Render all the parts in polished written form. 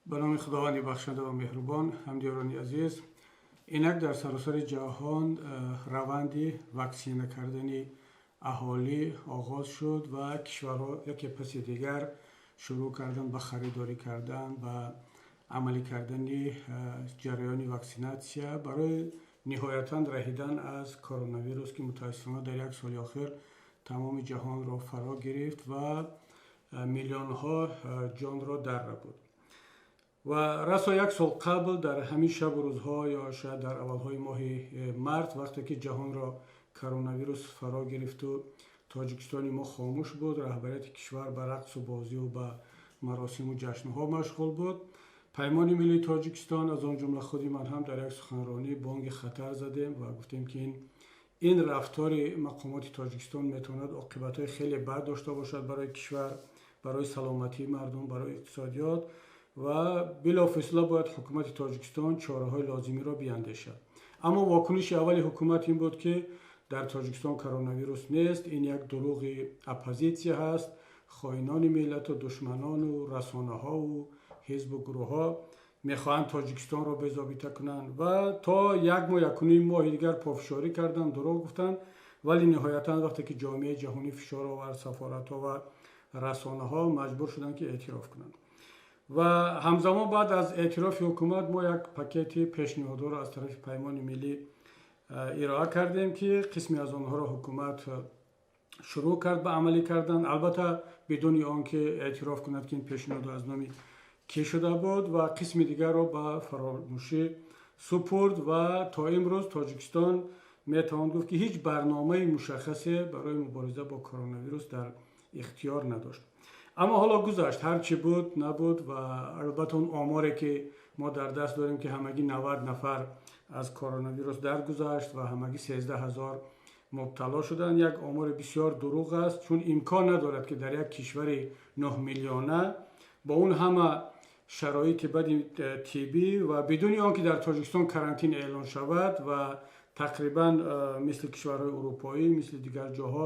Ба номи Худованди бахшанда ва меҳрубон. Ҳамдиёрони азиз, инак дар саросари ҷаҳон раванди ваксина кардани аҳолӣ оғоз шуд ва кишварҳо яке паси дигар шурӯъ карданд ба харидорӣ кардан, ба амалӣ кардани ҷараёни ваксинатсия барои ниҳоятан раҳидан аз коронавирус, ки мутаассифона дар як соли охир тамоми ҷаҳонро фаро гирифт ва миллионҳо ҷонро дар рабуд. Ва расо як сол қабл дар ҳамин шабу рӯзҳо ё шояд дар аввалҳои моҳи март, вақте ки ҷаҳонро коронавирус фаро гирифту Тоҷикистони мо хомӯш буд, раҳбарияти кишвар ба рақсу бозиву ба маросиму ҷашнҳо машғул буд, Паймони миллии Тоҷикистон, аз он ҷумла худи ман ҳам, дар як суханронӣ бонги хатар задем ва гуфтем, ки ин рафтори мақомоти Тоҷикистон метавонад оқибатҳои хеле бад дошта бошад барои кишвар, барои саломатии мардум, барои иқтисодиёт ва билофосила бояд ҳукумати Тоҷикистон чораҳои лозимиро биандешад. Аммо вокуниши аввали ҳукумат ин буд, ки дар Тоҷикистон коронавирус нест, ин як дурӯғи оппозитсия ҳаст, хоинони миллату душманону расонаҳову ҳизбу гурӯҳҳо мехоҳанд Тоҷикистонро безобита кунанд. Ва то як моҳ, якуним моҳи дигар пофишорӣ карданд, дурӯғ гуфтанд, вале ниҳоятан вақте ки ҷомеаи ҷаҳонӣ фишор овард, сафоратҳо ва расонаҳо маҷбур шуданд, ки эътироф кунанд. Ва ҳамзамон баъд аз эътирофи ҳукумат мо як пакети пешниҳодҳоро аз тарафи Паймони миллӣ ироа кардем, ки қисме аз онҳоро ҳукумат шурӯъ кард ба амалӣ кардан, албатта бидуни он ки эътироф кунад, ки ин пешниҳодҳо аз номи кӣ шуда буд, ва қисми дигарро ба фаромӯшӣ супурд. Ва то имрӯз Тоҷикистон метавон гуфт, ки ҳеҷ барномаи мушаххасе барои мубориза бо коронавирус дар ихтиёр надошт. Аммо ҳоло гузашт, ҳар чӣ буд набуд. Ва албатта он оморе, ки мо дар даст дорем, ки ҳамагӣ 90 нафар аз коронавирус даргузашт ва ҳамагӣ 13 000 мубтало шуданд, як омори бисёр дурӯғ аст, чун имкон надорад, ки дар як кишвари 9 миллиона бо он ҳама шароити бади тиббӣ ва бидуни он ки дар Тоҷикистон карантин эълон шавад ва тақрибан мисли кишварҳои урупоӣ, мисли дигар ҷоҳо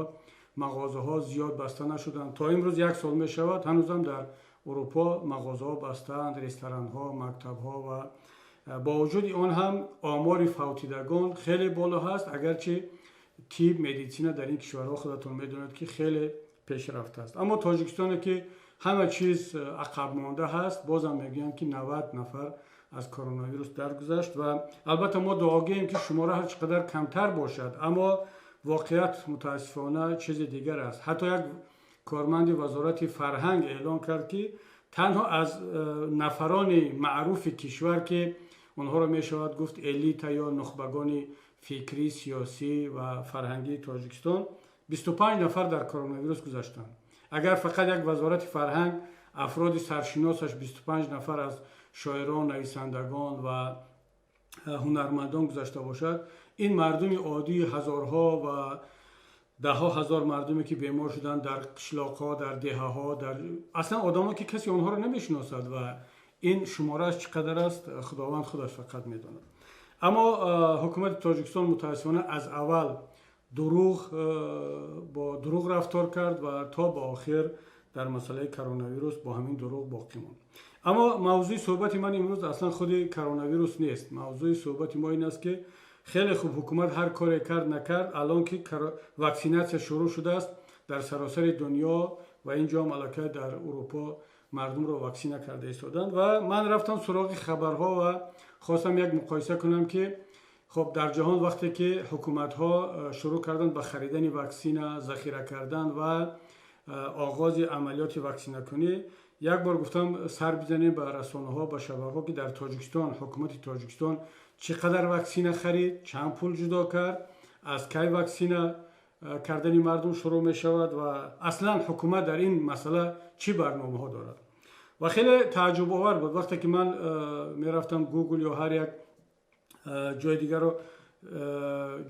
мағозаҳо зиёд баста нашуданд. То имрӯз як сол мешавад, ҳанӯзам дар Урупо мағозаҳо бастаанд, ресторанҳо, мактабҳо ва бо вуҷуди он ҳам омори фавтидагон хеле боло ҳаст, агарчи тиб, медицина дар ин кишварҳо, худатон медонед, ки хеле пешрафта аст. Аммо Тоҷикистоне, ки ҳама чиз ақабмонда ҳаст, бозам мегӯянд, ки 90 нафар аз коронавирус даргузашт. Ва албатта мо дуогӯем, ки шумора ҳар чӣ қадар камтар бошад, аммо воқеият мутаассифона чизи дигар аст. Ҳатто як корманди Вазорати фарҳанг эълон кард, ки танҳо аз нафарони маъруфи кишвар, ки онҳоро мешавад гуфт элита ё нухбагони фикрӣ, сиёсӣ ва фарҳангии Тоҷикистон, 25 нафар дар коронавирус гузаштанд. Агар фақат як Вазорати фарҳанг афроди саршиносаш 25 нафар аз шоирон, нависандагон ва ҳунармандон гузашта бошад, ин мардуми оддии ҳазорҳо ва даҳҳо ҳазор мардуме, ки бемор шуданд дар қишлоқҳо, дар деҳаҳо, дар аслан одамо, ки касе онҳоро намешиносад, ва ин шуморааш чӣ қадар аст, Худованд худаш фақат медонад. Аммо ҳукумати Тоҷикистон мутаассифона аз аввал дурӯғ, бо дурӯғ рафтор кард ва то ба охир дар масъалаи коронавирус бо ҳамин дурӯғ боқӣ монд. Аммо мавзӯи суҳбати ман имрӯз аслан худи коронавирус нест. Мавзӯи суҳбати мо ин аст, ки хеле хуб, ҳукумат ҳар коре кард, накард, алон ки ваксинатсия шурӯъ шудааст дар саросари дунё ва ин ҷо аллакай дар Урупо мардумро ваксина карда истоданд. Ва ман рафтам суроғи хабарҳо ва хостам як муқоиса кунам, ки хоб, дар ҷаҳон вақте ки ҳукуматҳо шурӯъ карданд ба харидани ваксина, захира кардан ва оғози амалиёти ваксинакунӣ, як бор гуфтам сар бизанем ба расонаҳо, ба шабакаҳо, ки дар Тоҷикистон ҳукумати Тоҷикистон чӣ қадар ваксина харид, чанд пул ҷудо кард, аз кай ваксина кардани мардум шурӯъ мешавад ва аслан ҳукумат дар ин масъала чӣ барномаҳо дорад. Ва хеле тааҷҷубовар буд, вақте ки ман мерафтам Гугл ё ҳар як ҷои дигарро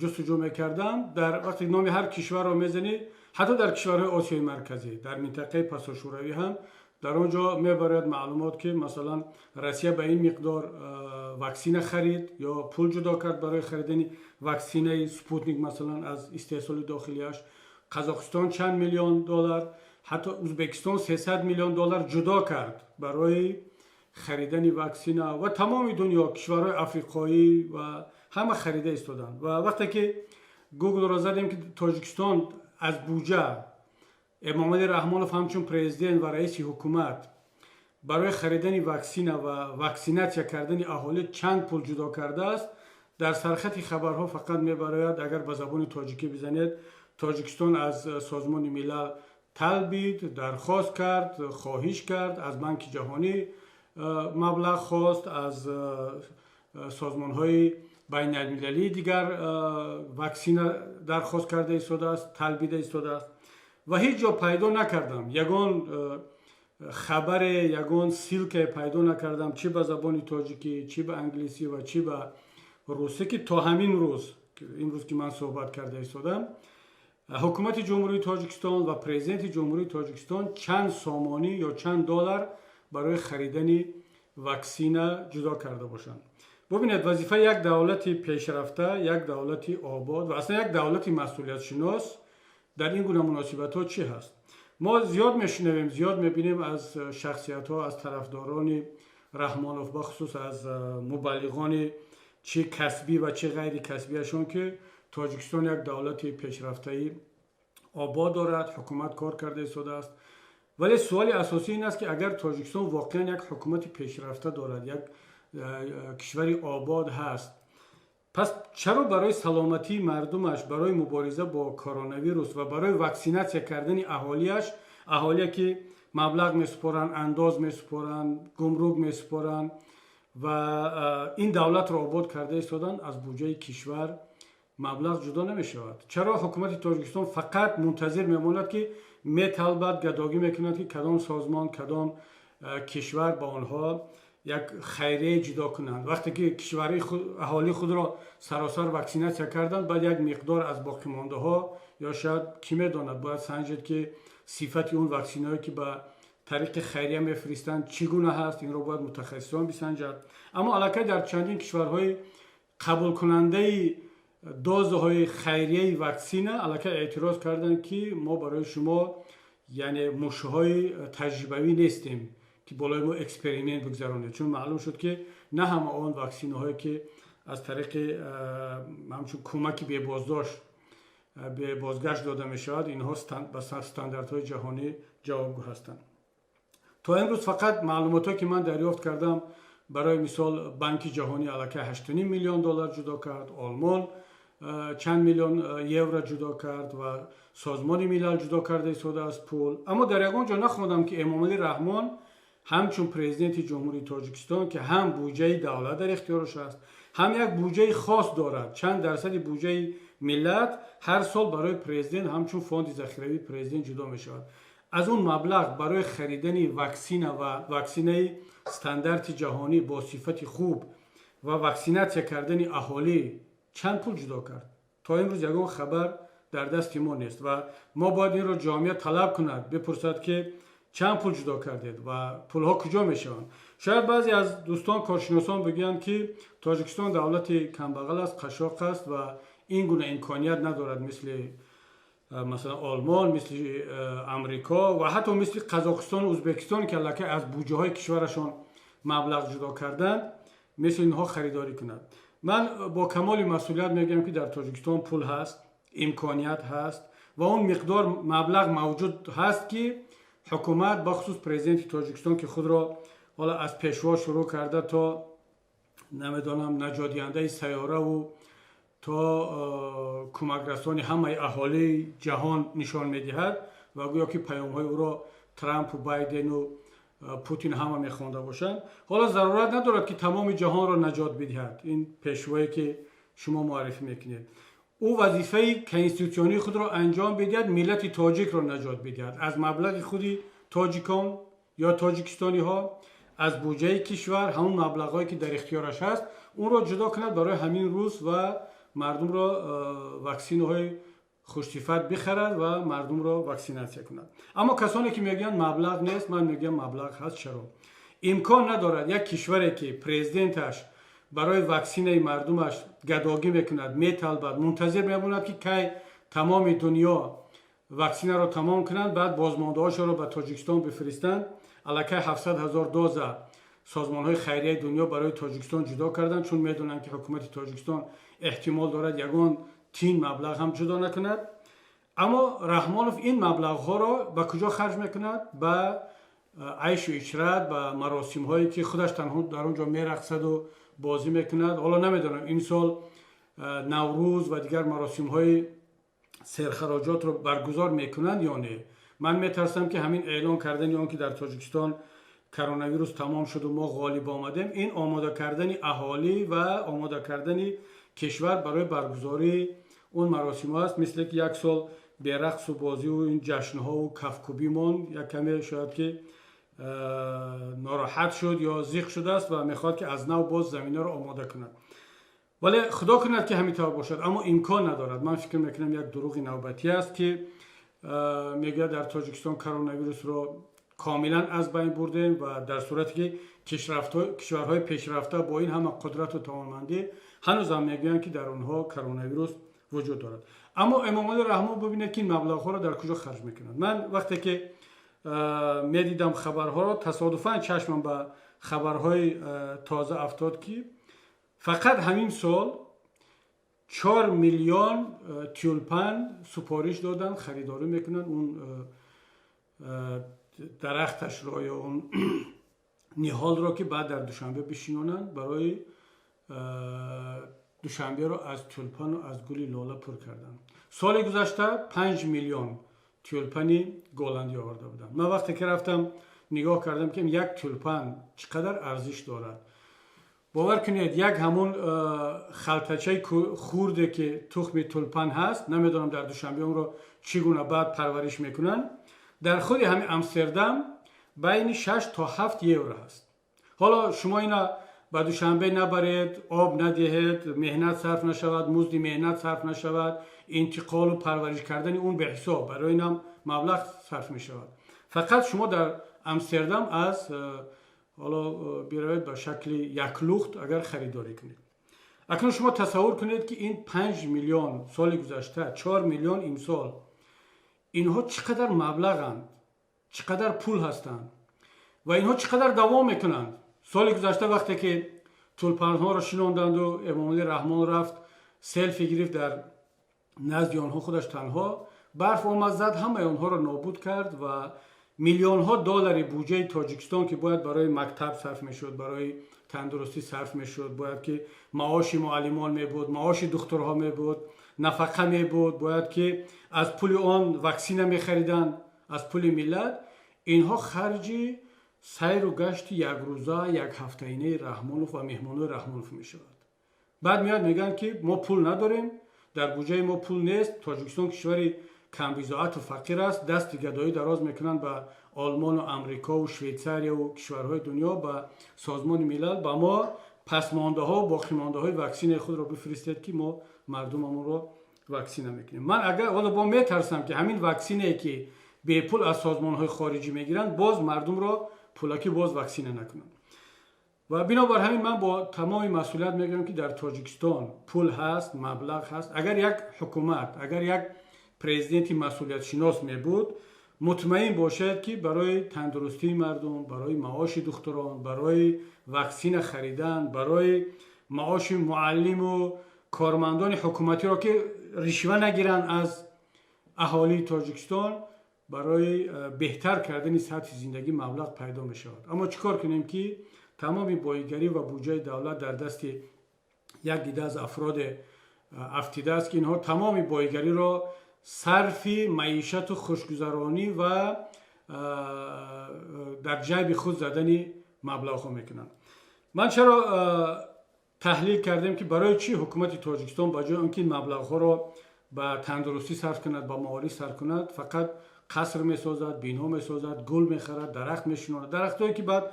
ҷустуҷӯ мекардам, дар вақте номи ҳар кишварро мезанӣ, ҳатто дар кишварҳои Осиёи Марказӣ, дар минтақаи пасошӯравӣ ҳам, дар он ҷо мебарояд маълумот, ки масалан Россия ба ин миқдор ваксина харид ё пул ҷудо кард барои харидани ваксинаи Спутник, масалан аз истеҳсоли дохилиаш, Қазоқистон чанд миллион доллар, ҳатто Узбекистон 300 миллион доллар ҷудо кард барои харидани ваксина ва тамоми дунё, кишварҳои африқоӣ ва ҳама харида истоданд. Ва вақте ки Гуглро задем, ки Тоҷикистон аз буҷа, Эмомалӣ Раҳмонов ҳамчун президент ва раиси ҳукумат барои харидани ваксина ва ваксинатсия кардани аҳолӣ чанд пул ҷудо кардааст, дар сархати хабарҳо фақат мебарояд, агар ба забони тоҷикӣ бизанед: Тоҷикистон аз Созмони Милал талбид, дархост кард, хоҳиш кард, аз Банки Ҷаҳонӣ маблағ хост, аз созмонҳои байналмилалии дигар ваксина дархост карда истодааст, талбида истодааст. Ва ҳеҷ ҷо пайдо накардам ягон хабаре, ягон ссылка е пайдо накардам, чӣ ба забони тоҷикӣ, чӣ ба англисӣ ва чӣ ба русӣ, ки то ҳамин рӯз, имрӯз ки ман суҳбат карда истодам, ҳукумати Ҷумҳурии Тоҷикистон ва президенти Ҷумҳурии Тоҷикистон чанд сомонӣ ё чанд доллар барои харидани ваксина ҷудо карда бошанд. Бубинед, вазифаи як давлати пешрафта, як давлати обод ва аслан як давлати масъулиятшинос дар ин гуна муносибатҳо чӣ ҳаст? Мо зиёд мешунавем, зиёд мебинем аз шахсиятҳо, аз тарафдорони Раҳмонов, бахусус аз мубаллиғони чӣ касбӣ ва чӣ ғайри касбиашон, ки Тоҷикистон як давлати пешрафтаи обод дорад, ҳукумат кор карда истодааст. Вале суоли асосӣ ин аст, ки агар Тоҷикистон воқеан як ҳукумати пешрафта дорад, як кишвари обод ҳаст, пас чаро барои саломатии мардумаш, барои мубориза бо коронавирус ва барои ваксинатсия кардани аҳолиаш, аҳолие ки маблағ месупоранд, андоз месупоранд, гумрук месупоранд ва ин давлатро обод карда истоданд, аз буҷаи кишвар маблағ ҷудо намешавад? Чаро ҳукумати Тоҷикистон фақат мунтазир мемонад, ки металбад, гадогӣ мекунад, ки кадом созмон, кадом кишвар ба онҳо як хайрие ҷудо кунанд? Вақте ки кишвари аҳолии худро саросар ваксинатсия карданд, баъд як миқдор аз боқимондаҳо, ё шояд, кӣ медонад, бояд санҷид, ки сифати он ваксинаҳое, ки ба тариқи хайрия мефиристанд, чӣ гуна ҳаст. Инро бояд мутахассисон бисанҷад. Аммо аллакай дар чандин кишварҳои қабулкунандаи дозаҳои хайрияи ваксина аллакай эътироз карданд, ки мо барои шумо, яъне, мушҳои таҷрибавӣ нестем, ки болои мо эксперимент бигзаронед. Чун маълум шуд, ки на ҳама он ваксинаҳое, ки аз тариқи ҳамчун кӯмаки бебоздошт, бебозгашт дода мешавад, инҳо ба стандартҳои ҷаҳонӣ ҷавобгӯ ҳастанд. То имрӯз фақат маълумотҳое, ки ман дарёфт кардам, барои мисол, Банки Ҷаҳонӣ аллакай 8,5 миллион доллар ҷудо кард, Олмон чанд миллион евро ҷудо кард ва Созмони Милал ҷудо карда истодааст пул. Аммо дар ягон ҷо нахондам, ки Эмомалӣ Раҳмон ҳамчун президенти Ҷумҳурии Тоҷикистон, ки ҳам буҷаи давлат дар ихтиёраш аст, ҳам як буҷаи хос дорад, чанд дарсади буҷаи миллат ҳар сол барои президент ҳамчун фонди захиравии президент ҷудо мешавад, аз он маблағ барои харидани ваксина ва ваксинаи стандарти ҷаҳонӣ бо сифати хуб ва ваксинатсия кардани аҳолӣ чанд пул ҷудо кард. То имрӯз ягон хабар дар дасти мо нест ва мо бояд инро ҷомеа талаб кунад, бипурсад, ки чанд пул ҷудо кардед ва пулҳо куҷо мешаванд. Шояд баъзе аз дӯстон, коршиносон бигӯянд, ки Тоҷикистон давлати камбағал аст, қашшоқ аст ва ин гуна имконият надорад, мисли, масалан, Олмон, мисли Амрико ва ҳатто мисли Қазоқистону Ӯзбекистон, ки аллакай аз буҷаҳои кишварашон маблағ ҷудо карданд, мисли инҳо харидорӣ кунад. Ман бо камоли масъулият мегӯям, ки дар Тоҷикистон пул ҳаст, имконият ҳаст ва он миқдор маблағ мавҷуд ҳаст, ки ҳукумат, бахусус президенти Тоҷикистон, ки худро ҳоло аз пешво шурӯъ карда то, намедонам, наҷотдиҳандаи сайёраву то кӯмакрасони ҳамаи аҳолии ҷаҳон нишон медиҳад ва гӯё ки паёмҳои ӯро Трампу Байдену Путин ҳама мехонда бошанд, ҳоло зарурат надорад, ки тамоми ҷаҳонро наҷот бидиҳад. Ин пешвое, ки шумо муаррифӣ мекунед, ӯ вазифаи конститутсионии худро анҷом бидиҳад, миллати тоҷикро наҷот бидиҳад, аз маблағи худи тоҷикон ё тоҷикистониҳо, аз буҷаи кишвар ҳамон маблағҳое, ки дар ихтиёраш ҳаст, онро ҷудо кунад барои ҳамин рӯз ва мардумро ваксинаҳои хушсифат бихарад ва мардумро ваксинатсия кунад. Аммо касоне, ки мегӯянд маблағ нест, ман мегӯям, маблағ ҳаст. Чаро имкон надорад як кишваре, ки президенташ барои ваксинаи мардумаш гадогӣ мекунад, металбад, мунтазир мемонад, ки кай тамоми дунё ваксинаро тамом кунанд, баъд бозмондаҳошонро ба Тоҷикистон бифиристанд, аллакай 700 000 доза созмонҳои хайрияи дунё барои Тоҷикистон ҷудо карданд, чун медонанд, ки ҳукумати Тоҷикистон эҳтимол дорад ягон тин маблағ ҳам ҷудо накунад. Аммо Раҳмонов ин маблағҳоро ба куҷо харҷ мекунад? Ба айшу ишрат, ба маросимҳое, ки худаш танҳо дар он ҷо мерақсаду бозӣ мекунад. Ҳоло намедонам, имсол Наврӯз ва дигар маросимҳои серхароҷотро баргузор мекунанд ё не. Ман метарсам, ки ҳамин эълон кардани он, ки дар Тоҷикистон коронавирус тамом шуду мо ғолиб омадем, ин омода кардани аҳолӣ ва омода кардани кишвар барои баргузории он маросимҳо аст. Мисле ки як сол берақсу бозиву ин ҷашнҳову кафкӯбимон як каме шояд ки нороҳат шуд ё зиқ шудааст ва мехоҳад, ки аз нав боз заминаро омода кунад. Вале худо кунад, ки ҳамин тавр бошад, аммо имкон надорад. Ман фикр мекунам, як дурӯғи навбатӣ аст, ки мегӯяд, дар Тоҷикистон коронавирусро комилан аз байн бурдем, ва дар сурате ки кишварҳои пешрафта бо ин ҳама қудрату тавонмандӣ ҳанӯзам мегӯянд, ки дар онҳо коронавирус вуҷуд дорад. Аммо Эмомалӣ Раҳмон, бибинед, ки ин маблағҳоро дар куҷо харҷ мекунад. Ман вақте ки медидам хабарҳоро, тасодуфан чашмам ба хабарҳои тоза афтод, ки фақат ҳамин сол 4 миллион тюльпан супориш доданд, харидорӣ мекунанд он дарахташро ё он ниҳолро, ки баъд дар Душанбе бишинонанд, барои Душанберо аз тюльпану аз гули лола пур карданд. Соли гузашта 5 миллион тюльпани голландӣ оварда буданд. Ман вақте ки рафтам нигоҳ кардам, ки як тюльпан чӣ қадар арзиш дорад, бовар кунед, як ҳамун халтачаи хурде, ки тухми тюльпан ҳаст, намедонам, дар Душанбе онро чӣ гуна баъд парвариш мекунанд, дар худи ҳамин Амстердам байни 6 то 7 евро ҳаст. Ҳоло шумо ина ба Душанбе набаред, об надиҳед, меҳнат сарф нашавад, музди меҳнат сарф нашавад, интиқолу парвариш кардани он беҳисоб, барои инам маблағ сарф мешавад. Фақат шумо дар Амстердам аз ҳоло биравед, ба шакли яклухт агар харидорӣ кунед. Акнун шумо тасаввур кунед, ки ин 5 миллион соли гузашта, 4 миллион имсол, инҳо чӣ қадар маблағанд, чӣ қадар пул ҳастанд ва инҳо чӣ қадар давом мекунанд. Соли гузашта, вақте ки тюльпанҳоро шинонданду Эмомалӣ Раҳмон рафт, селфи гирифт дар назди онҳо худаш танҳо, барф омад, зад, ҳамаи онҳоро нобуд кард ва миллионҳо доллари буҷаи Тоҷикистон, ки бояд барои мактаб сарф мешуд, барои тандурустӣ сарф мешуд, бояд ки маоши муаллимон мебуд, маоши духтурҳо мебуд, нафақа мебуд, бояд ки аз пули он ваксина мехариданд, аз пули миллат, инҳо харҷи сайру гашти якрӯза, якҳафтаинаи Раҳмонов ва меҳмонои Раҳмонов мешавад. Баъд меояд, мегӯянд, ки мо пул надорем, дар буҷаи мо пул нест, Тоҷикистон кишвари камбизоату фақир аст. Дасти гадоӣ дароз мекунанд ба Олмону Амрикову Швейтсарияву кишварҳои дунё, ба Созмони Милал: ба мо пасмондаҳо, боқимондаҳои ваксинаи худро бифиристед, ки мо мардумамонро ваксина мекунем. Ман агар ҳоло бо метарсам, ки ҳамин ваксинае, ки бепул аз созмонҳои хориҷӣ мегиранд, боз мардумро пулакӣ боз ваксина накунанд. Ва бинобар ҳамин ман бо тамоми масъулият мегӯям, ки дар Тоҷикистон пул ҳаст, маблағ ҳаст. Агар як ҳукумат, агар як президенти масъулиятшинос мебуд, мутмаин бошед, ки барои тандурустии мардум, барои маоши духтурон, барои ваксина харидан, барои маоши муаллиму кормандони ҳукуматиро, ки ришва нагиранд аз аҳолии Тоҷикистон, барои беҳтар кардани сатҳи зиндагӣ маблағ пайдо мешавад. Аммо чӣ кор кунем, ки тамоми боигарӣ ва буҷаи давлат дар дасти як дида аз афроде афтидааст, ки инҳо тамоми боигариро сарфи маишату хушгузаронӣ ва дар ҷайби худ задани маблағҳо мекунанд. Ман чаро таҳлил кардем, ки барои чӣ ҳукумати Тоҷикистон ба ҷои он ки маблағҳоро ба тандурустӣ сарф кунад, ба маориф сарф кунад, фақат қаср месозад, бино месозад, гул мехарад, дарахт мешинонад, дарахтҳое ки баъд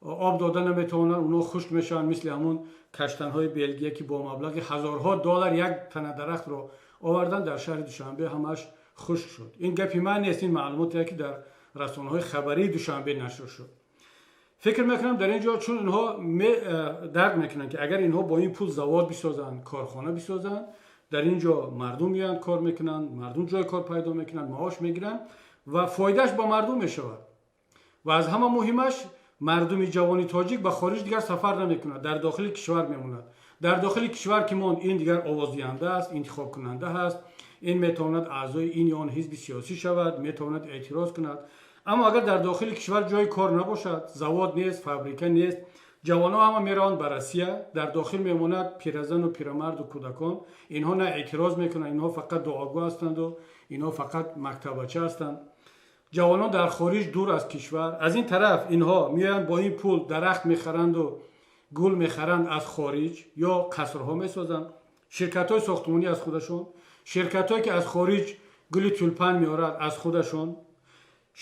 об дода наметавонанд, онҳо хушк мешаванд, мисли ҳамун каштанҳои Белгия, ки бо маблағи ҳазорҳо доллар як тана дарахтро овардан, дар шаҳри Душанбе ҳамаш хушк шуд. Ин гапи ман нест, ин маълумоте, ки дар расонаҳои хабарии Душанбе нашр шуд. Фикр мекунам, дар ин ҷо чун инҳо дарк мекунанд, ки агар инҳо бо ин пул завод бисозанд, корхона бисозанд, дар ин ҷо мардум меоянд, кор мекунанд, мардум ҷои кор пайдо мекунанд, маош мегиранд ва фоидааш ба мардум мешавад. Ва аз ҳама муҳимаш, Мардуми ҷавони тоҷик ба хориҷ дигар сафар намекунад, дар дохили кишвар мемонад. Дар дохили кишвар ки монд, ин дигар овоздиҳанда аст, интихобкунанда ҳаст, ин метавонад аъзои ин ё он ҳизби сиёсӣ шавад, метавонад эътироз кунад. Аммо агар дар дохили кишвар ҷои кор набошад, завод нест, фабрика нест, ҷавонҳо ҳама мераванд ба Россия, дар дохил мемонад пиразану пирамарду кӯдакон. Инҳо на эътироз мекунанд, инҳо фақат дуогӯ ҳастанду инҳо фақат мактабача ҳастанд. Ҷавонон дар хориҷ, дур аз кишвар. Аз ин тараф инҳо меоянд, бо ин пул дарахт мехаранду гул мехаранд аз хориҷ ё қасрҳо месозанд. Ширкатҳои сохтмонӣ аз худашон, ширкатҳое ки аз хориҷ гули тюльпан меорад, аз худашон,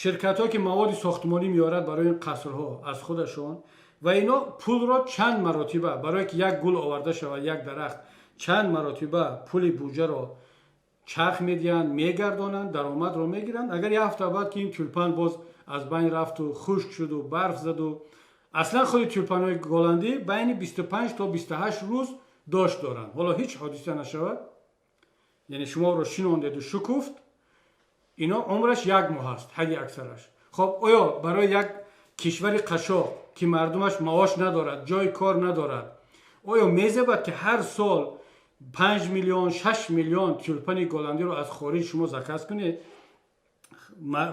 ширкатҳое ки маводи сохтмонӣ меорад барои ин қасрҳо, аз худашон. Ва ино пулро чанд маротиба, барое ки як гул оварда шавад, як дарахт, чанд маротиба пули буҷаро чарх медиҳанд, мегардонанд, даромадро мегиранд. Агар як ҳафта баъд ки ин тюльпан боз аз байн рафту хушк шуду барф заду, аслан худи тюльпанҳои голландӣ байни 25 то 28 рӯз дошт доранд. Ҳоло ҳеҷ ҳодиса нашавад, яъне шуморо шинондеду шукуфт, ино умраш як моҳ аст ҳадди аксараш. Хоб, оё барои як кишвари қашоқ, ки мардумаш маош надорад, ҷои кор надорад, оё мезебад, ки ҳар сол 5 миллион, 6 миллион тюльпани голландиро аз хориҷ шумо заказ кунед,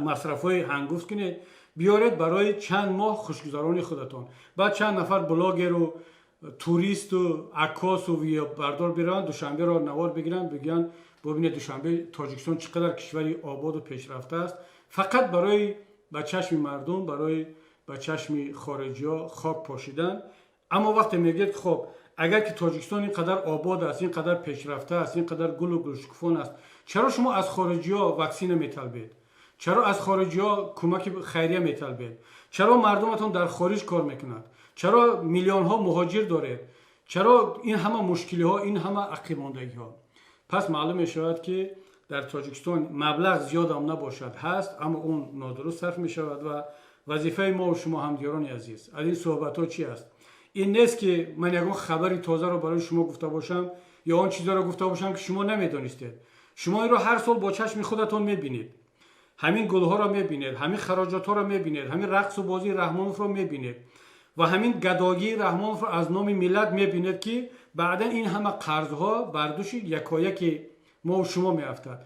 масрафҳои ҳангуфт кунед, биёред барои чанд моҳ хушгузарони худатон? Баъд чанд нафар блогеру туристу аккосу видеобардор бираванд, Душанберо навор бигиранд, бигӯянд: «Бубинед, Душанбе, Тоҷикистон чӣ қадар кишвари ободу пешрафта аст». Фақат барои ба чашми мардум, барои ба чашми хориҷиҳо хок пошидан. Аммо вақте мегӯяд, хоб, агар ки Тоҷикистон ин қадар обод аст, ин қадар пешрафта аст, ин қадар гулу гулшукуфон аст, чаро шумо аз хориҷиҳо ваксина металбед? Чаро аз хориҷиҳо кӯмаки хайрия металбед? Чаро мардуматон дар хориҷ кор мекунад? Чаро миллионҳо муҳоҷир доред? Чаро ин ҳама мушкилиҳо, ин ҳама ақибмондагиҳо? Пас маълум мешавад, ки дар Тоҷикистон маблағ зиёдам набошад, ҳаст, аммо он нодуруст сарф мешавад. Ва вазифаи мо шумо, ҳамдиёрони азиз, аз ин суҳбатҳо чи аст? Ин нест, ки ман ягон хабари тозаро барои шумо гуфта бошам ё он чизоро гуфта бошам, ки шумо намедонистед. Шумо инро ҳар сол бо чашми худатон мебинед, ҳамин гулҳоро мебинед, ҳамин хароҷотҳоро мебинед, ҳамин рақсу бозии Раҳмоновро мебинед ва ҳамин гадогии Раҳмоновро аз номи миллат мебинед, ки баъдан ин ҳама қарзҳо бар души якояки мову шумо меафтад.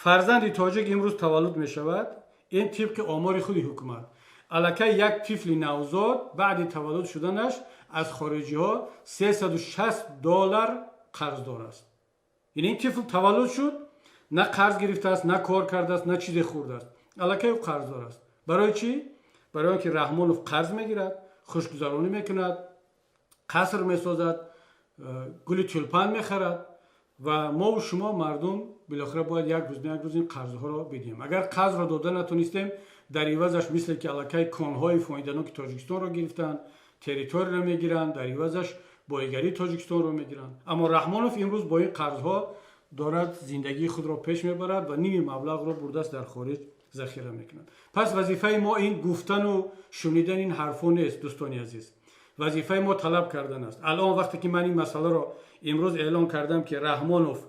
Фарзанди тоҷик имрӯз таваллуд мешавад, ин тибқи омори худи ҳукумат, аллакай як тифли навзод баъди таваллуд шуданаш аз хориҷиҳо 360 доллар қарздор аст. Яъне ин тифл таваллуд шуд, на қарз гирифтааст, на кор кардааст, на чизе хӯрдааст, аллакай ӯ қарздор аст. Барои чӣ? Барои он ки Раҳмонов қарз мегирад, хушгузаронӣ мекунад, қаср месозад, гули тюльпан мехарад ва мову шумо, мардум, билохира бояд як рӯз на як рӯз ин қарзҳоро бидиҳем. Агар қарзро дода натонистем, дар ивазаш, мисле ки аллакай конҳои фоиданоки Тоҷикистонро гирифтанд, территорияро мегиранд, дар ивазаш боигарии Тоҷикистонро мегиранд. Аммо Раҳмонов имрӯз бо ин қарзҳо дорад зиндагии худро пеш мебарад ва ними маблағро бурдааст, дар хориҷ захира мекунад. Пас вазифаи мо ин гуфтану шунидани ин ҳарфҳо нест, дӯстони азиз, вазифаи мо талаб кардан аст. Алон вақте ки ман ин масъаларо имрӯз эълон кардам, ки Раҳмонов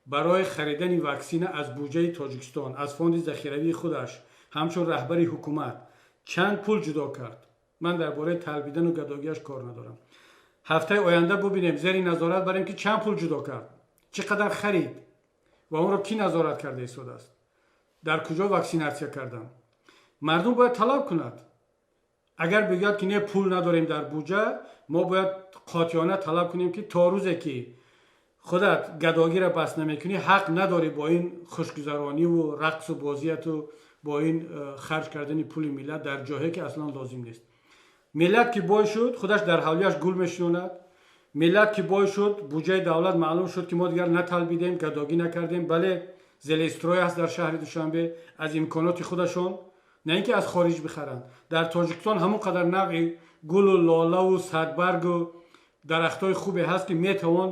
барои харидани ваксина аз буҷаи Тоҷикистон, аз фонди захиравии худаш, ҳамчун раҳбари ҳукумат чанд пул ҷудо кард, ман дар бораи талбидану гадогиаш кор надорам. Ҳафтаи оянда бубинем, зери назорат барем, ки чанд пул ҷудо кард, чӣ қадар харид ва онро кӣ назорат карда истодааст, дар куҷо ваксинатсия кардан. Мардум бояд талаб кунад. Агар бигӯяд, ки не, пул надорем дар буҷа, мо бояд қотиёна талаб кунем, ки то рӯзе ки худат гадогиро бас намекунӣ, ҳақ надорӣ бо ин хушгузарониву рақсу бозияту бо ин харҷ кардани пули миллат дар ҷоҳе, ки аслан лозим нест. Миллат ки бой шуд, худаш дар ҳавлиаш гул мешинонад. Миллат ки бой шуд, буҷаи давлат маълум шуд, ки мо дигар наталбидем, гадогӣ накардем. Бале, Зелестрой аст дар шаҳри Душанбе, аз имконоти худашон, на ин ки аз хориҷ бихаранд. Дар Тоҷикистон ҳамон қадар навъи гулу лолаву садбаргу дарахтҳои хубе ҳаст, ки метавон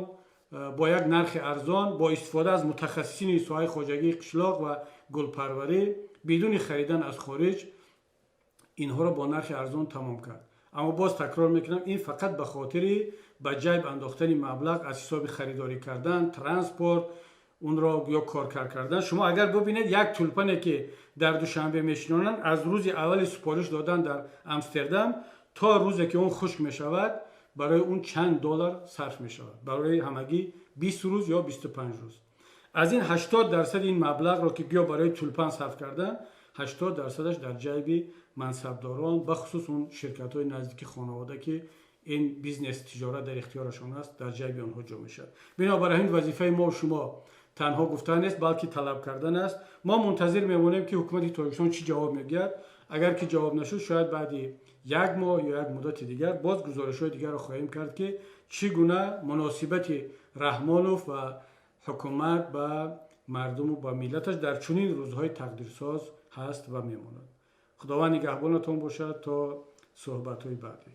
бо як нархи арзон, бо истифода аз мутахассисини соҳаи хоҷагии қишлоқ ва гулпарварӣ, бидуни харидан аз хориҷ, инҳоро бо нархи арзон тамом кард. Аммо боз такрор мекунам, ин фақат ба хотири ба ҷайб андохтани маблағ аз ҳисоби харидорӣ кардан, транспорт, онро ё коркар кардан. Шумо агар бубинед, як тюльпане, ки дар Душанбе мешинонанд, аз рӯзи аввали супориш додан дар Амстердам То рӯзе ки он хушк мешавад, барои он чанд доллар сарф мешавад, барои ҳамагӣ 20 рӯз ё 25 рӯз. Аз ин 80% ин маблағро, ки гӯё барои тюльпан сарф кардан, 80%-аш дар ҷайби мансабдорон, бахусус он ширкатҳои наздики хонавода, ки ин бизнес, тиҷорат дар ихтиёрашон аст, дар ҷайби онҳо ҷо мешавад. Бинобар ҳамин вазифаи мо шумо танҳо гуфтан нест, балки талаб кардан аст. Мо мунтазир мемонем, ки ҳукумати Тоҷикистон чӣ ҷавоб мегӯяд. Агар ки ҷавоб нашуд, шояд баъди як моҳ ё як муддати дигар боз гузоришҳои дигарро хоҳем кард, ки чӣ гуна муносибати Раҳмонов ва ҳукумат ба мардуму ба миллаташ дар чунин рӯзҳои тақдирсоз ҳаст ва мемонад. Худованд нигаҳбонатон бошад то суҳбатҳои баъдӣ.